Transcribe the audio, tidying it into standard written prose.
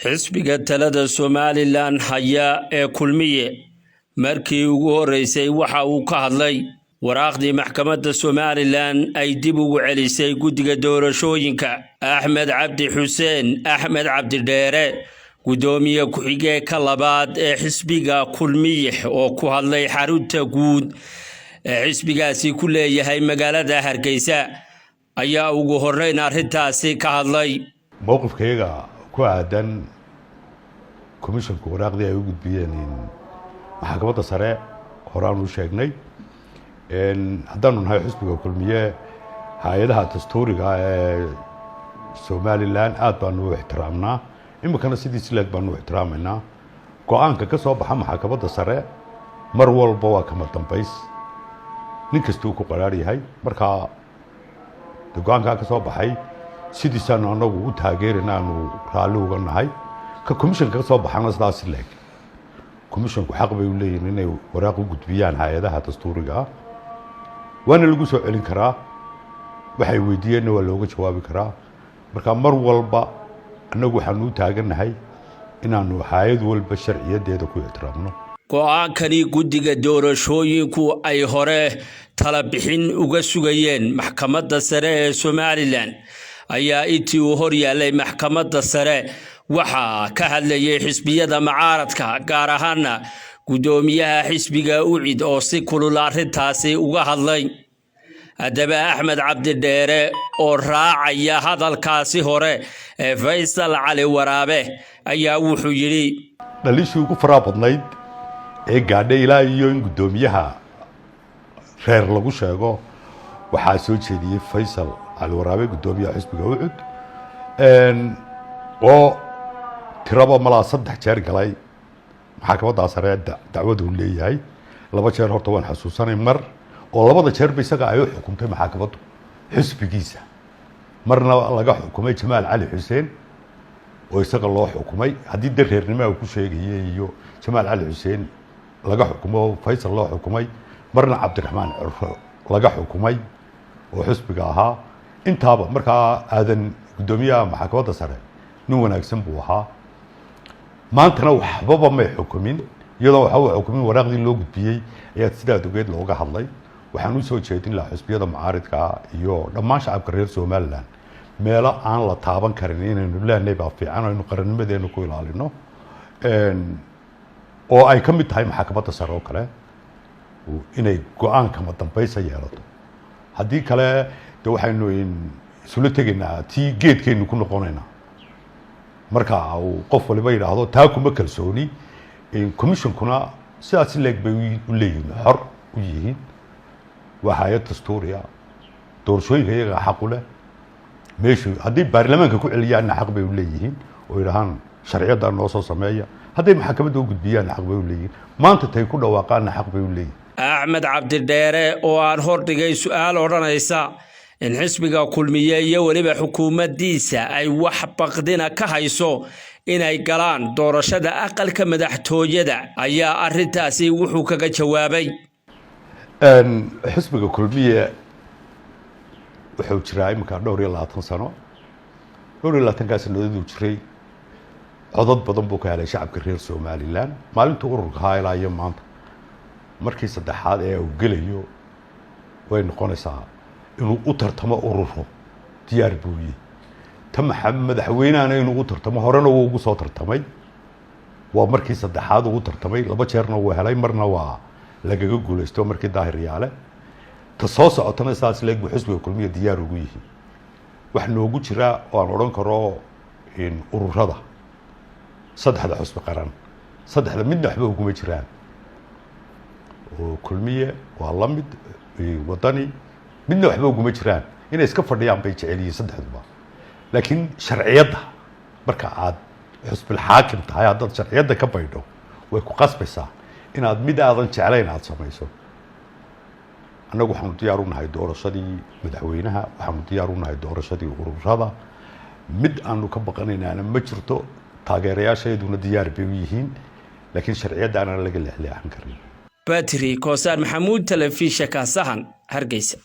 Xisbiga talada Somalilan haya ee Kulmiye markii ugu horreysay waxa uu ka hadlay waraaqdii maxkamadda Somalilan ay dib ugu celisay guddiga doorashooyinka. Axmed Cabdi Xuseen Axmed Cabdidheere, guddoomiye ku-xigeenka labaad ee xisbiga Kulmiye, oo ku hadlay xarunta guud ee xisbigaasi ku leeyahay magaalada Hargeysa, ayaa ugu horreyn arrintaasi ka hadlay. Mowqifkayaga ku aadan komishanku waraaqdii ay u gudbiyeen maxkamadda sare horaan u sheegnay. Haddaanu nahay xisbiga Kulmiye, hay-adaha dastuuriga ee Somalilan aad baanu u ixtiraamnaa, iminkana sidii sileeg baanu u ixtiraamaynaa. Go-aanka ka soo baxa maxkamadda sare mar walba waa kama dambays, nin kastuu ku qaraar yahay. Markaa de go-aankaa ka soo baxay sidiisaanu anagu u taageerina, aanu raalli uga nahay. Ka commissionka ka soo baxana sidaas leeg. Commissionku xaq bay u leeyihin inay waraaq u gudbiyaan hay-adaha dastuuriga ah, waana lagu soo celin karaa, waxay weydiiyeenna waa looga jawaabi karaa. Marka mar walba annagu waxaanu u taagannahay inaanu hay-ad walba sharciyadeeda ku ixtiraamno. Go-aankani guddiga doorashooyinku ay hore tala bixin uga sugayeen maxkamadda sare ee Somalilan ayaa intii uu hor yaallay maxkamadda sare waxaa ka hadlayay xisbiyada mucaaradka, gaar ahaana guddoomiyaha xisbiga UCID oo si kulul arrintaasi uga hadlay. Haddaba Axmed Cabdidheere oo raacaya hadalkaasi hore ee Faysal Cali Waraabe ayaa wuxuu yidhi: Dhaliishii ugu faraha badnayd ee gaadhay ilaa iyo in guddoomiyaha reer lagu sheego waxaa soo jeediyey Faysal Cali Waraabe, guddoomiyaha xisbiga UCID, oo tiraba malaa 3 jeer galay maxkamaddaa sare dacwadu leeyahay. 2 jeer horta waan xasuusanay, mar oo labada jeerba isaga ay u xukumtay maxkamaddu xisbigiisa, marna laga xukumay Jamaal Cali Xuseen oo isaga loo xukumay. Haddii de reernimo uu ku sheegayay iyo Jamaal Cali Xuseen laga xukumo, Faysal loo xukumay, marna Cabdiraxmaan Ciro laga xukumay oo xisbiga ahaa. Intaaba markaa aadan guddoomiyaha maxkamadda sare nin wanaagsan buu ahaa. Maantana waxbaba may xukumin. Iyadoo waxba xukumin waraaqdii loo gudbiyey ayaa sidaa ogeed looga hadlay. Waxaan usoo jeedin lahaa xisbiyada mucaaridka iyo dhammaan shacabka reer Somaliland, meelo aan la taaban karin inaynu leenahay baa fiican, aynu qarannimadeenu ku ilaalino, oo ay ka mid tahay maxkamadda sare oo kale inay go-aan kama dambaysa yeelato. Haddii kale de waxaynu isula tegaynaa tii geedkaynu ku noqonaynaa. Marka uu qof waliba yidhaahdo taa kuma kalsooni, commissionkuna sidaas leeg bay u leeyihiin, xor u yihiin. Waa hay-ad dastuuriya, doorashooyinka iyagaa xaq u leh. Meeshu haddii baarlamaanka ku celiyaanna xaq bay u leeyihiin oo yidhahaan sharciyaddaa noo soo sameeya. Hadday maxkamadda u gudbiyaanna xaq bay u leeyihiin. Maanta tay ku dhawaaqaanna xaq bay u leeyihiin. Axmed Cabdidheere oo aan hordhigay su-aal odhanaysa in xisbiga Kulmiye iyo weliba xukuumaddiisa ay wax baqdina ka hayso inay galaan doorashada aqalka madaxtooyada, ayaa arrintaasi wuxuu kaga jawaabay: Xisbiga Kulmiye wuxuu jiraa iminka dhowr iyo labaatan sano. Dhowr iyo labaatankaa sanadooduu jiray codad badan buu ka helay shacabka reer Somalilan. Maalintuu ururka ahaa ilaa iyo maanta, markii saddexaad ee uu gelayo way noqonaysaa inuu u tartamo ururo, diyaar buu yihi. Ta madaxweynehana inuu u tartamo horena wuu ugu soo tartamay. Waa markii saddexaad ugu tartamay, 2 jeerna wuu helay, marna waa lagaga guulaysto markii Daahir Yaale. Ta soo socotana sidaas leeg buu xisbiga Kulmiya diyaar ugu yihi. Wax noogu jira oo aan odhan karo ururada saddexda xusbi qaran, saddexda midna waxba uguma jiraan, oo Kulmiye waa la mid, Wadani, midna waxba uguma jiraan. Inay iska fadhiyaan bay jecel yihiin saddexduba. Laakiin sharciyadda, marka aad xusbil xaakim tahay, haddaad sharciyadda ka baydho, way ku qasbaysaa inaad mid aadan jeclayn aada samayso. Annagu waxaanu diyaar u nahay doorashadii madaxweynaha, waxaanu diyaar u nahay doorashadii ururada. Mid aanu ka baqanaynaana ma jirto, taageerayaashayduna diyaar bay u yihiin, laakiin sharciyadda aanan laga leexleexan karin. Batri Koosaan Maxamuud, telefishinka Sahan, Hargeysa.